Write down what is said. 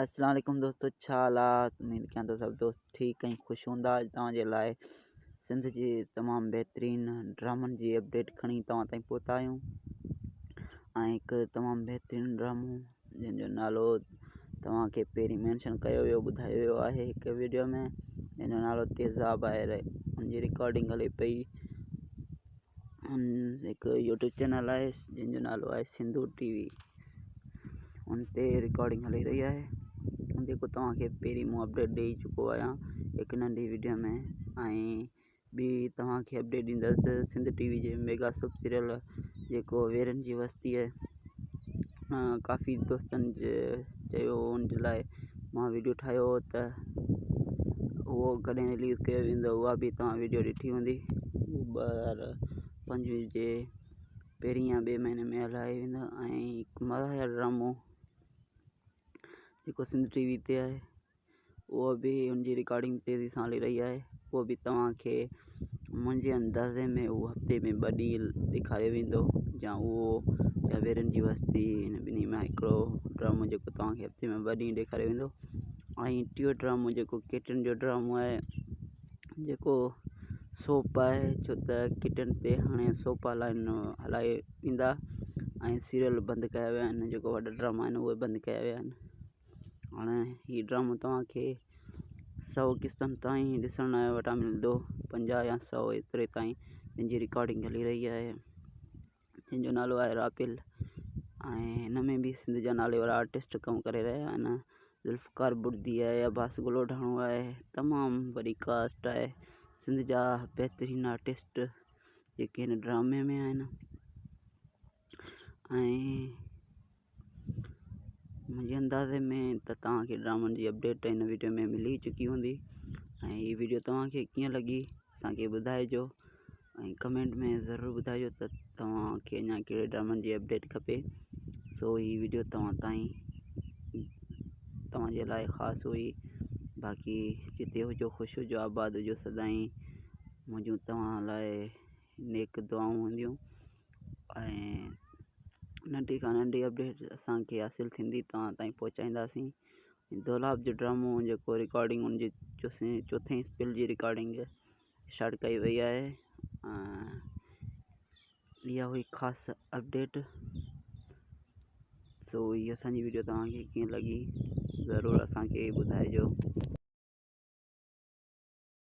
اسلام عليڪم دوستو ڇا حال آ اميد ڪيان ٿو سڀ دوست ٺيڪ ۽ خوش هوندا اڄ توهان جي لاء سنڌ جي تمام بهترين ڊرامن جي اپڊيٽ کڻي توهان تائين پهتا آهيون ۽ هڪ تمام بهترين ڊرامو جنهن جو نالو توهان کي پهرين مينشن ڪيو ويو ٻڌايو ويو آهي هڪ ويڊيو ۾ جنهن جو نالو تيزاب آهي ان جي رڪارڊنگ هلي پئي هڪ يوٽيوب چينل آهي جنهن جو نالو آهي سنڌو ٽي وي ان تي رڪارڊنگ هلي رهي آهي جيڪو توهان کي پهرين مون اپڊيٽ ڏئي چڪو آهيان هڪ ننڍي وڊيو ۾ ۽ ٻي توهان کي اپڊيٽ ڏيندس سنڌ ٽي وي جي ميگا سپ سيريل جيڪو ويرن جي وستي آهي ڪافي دوستن چيو ان جي لاء مان وڊيو ٺاهيو هو ته اهو ڪڏهن رليز ڪيو ويندو اها به توهان وڊيو ڏٺي هوندي 2025 جي پهرين يا ٻئي مهيني ۾ هلائي ويندا ۽ هڪ مزاحيه ڊرامو جيڪو سنڌ ٽي وي تي آهي اهو به ان جي رڪارڊنگ تيزي سان هلي رهي آهي اهو به توهان کي منهنجي اندازي ۾ اهو هفتي ۾ ٻه ڏينهن ڏيکاريو ويندو يا اهو يا ويرن جي وستي هن ٻنهي مان هڪڙو ڊرامو جيڪو توهان کي هفتي ۾ ٻه ڏينهن ڏيکاريو ويندو ۽ ٽيون ڊرامو جيڪو ڪيٽن جو ڊرامو آهي جيڪو سوپ آهي ڇو ته ڪٽن تي هاڻي سوپ هلائن هلائي ايندا ۽ سيريل بند ڪيا ويا آهن جيڪو وڏا ڊراما آهن اهي بند ڪيا ويا آهن هاڻي هي ڊرامو توهانکي سؤ قسطن تائين ڏسڻ لاءِ وٽان ملندو 50 يا 100 ايتري تائين جنهن جي رڪارڊنگ هلي رهي آهي جنهن جو نالو آهي رابيل ۽ هن ۾ به سنڌ جا نالي وارا آرٽسٽ ڪم ڪري رهيا آهن ذوالفقار بڙدي آهي عباس گلوڍاڻو آهي تمام وڏي ڪاسٽ آهي سنڌ جا بهترين آرٽسٽ جيڪي هن ڊرامي ۾ آهن ۽ منهنجي اندازي ۾ ته توهان کي ڊرامن جي اپڊيٽ هن وڊيو ۾ ملي چڪي هوندي ۽ هي وڊيو توهان کي ڪيئن لڳي اسانکي ٻڌائجو ۽ ڪمينٽ ۾ ضرور ٻڌائجو ته توهان کي اڃا ڪهڙي ڊرامن جي اپڊيٽ کپي سو هي وڊيو توهان تائين توهان جي لاء خاص هئي باقي جتي هجو خوش هجو آباد هجو سدائين منهنجون توهان لاء نيڪ دعائون هونديون ۽ ننڍي کان ننڍي اپڊيٽ اسانکي حاصل ٿيندي توهان تائين پهچائينداسين دولاب جو ڊرامو جيڪو رڪارڊنگ ان جي چوٿين اسپيل جي رڪارڊنگ اسٽارٽ ڪئي وئي آهي اها هئي خاص اپڊيٽ سو هي اسان جي وڊيو توهان کي ڪيئن لڳي ضرور اسان کي ٻڌائجو.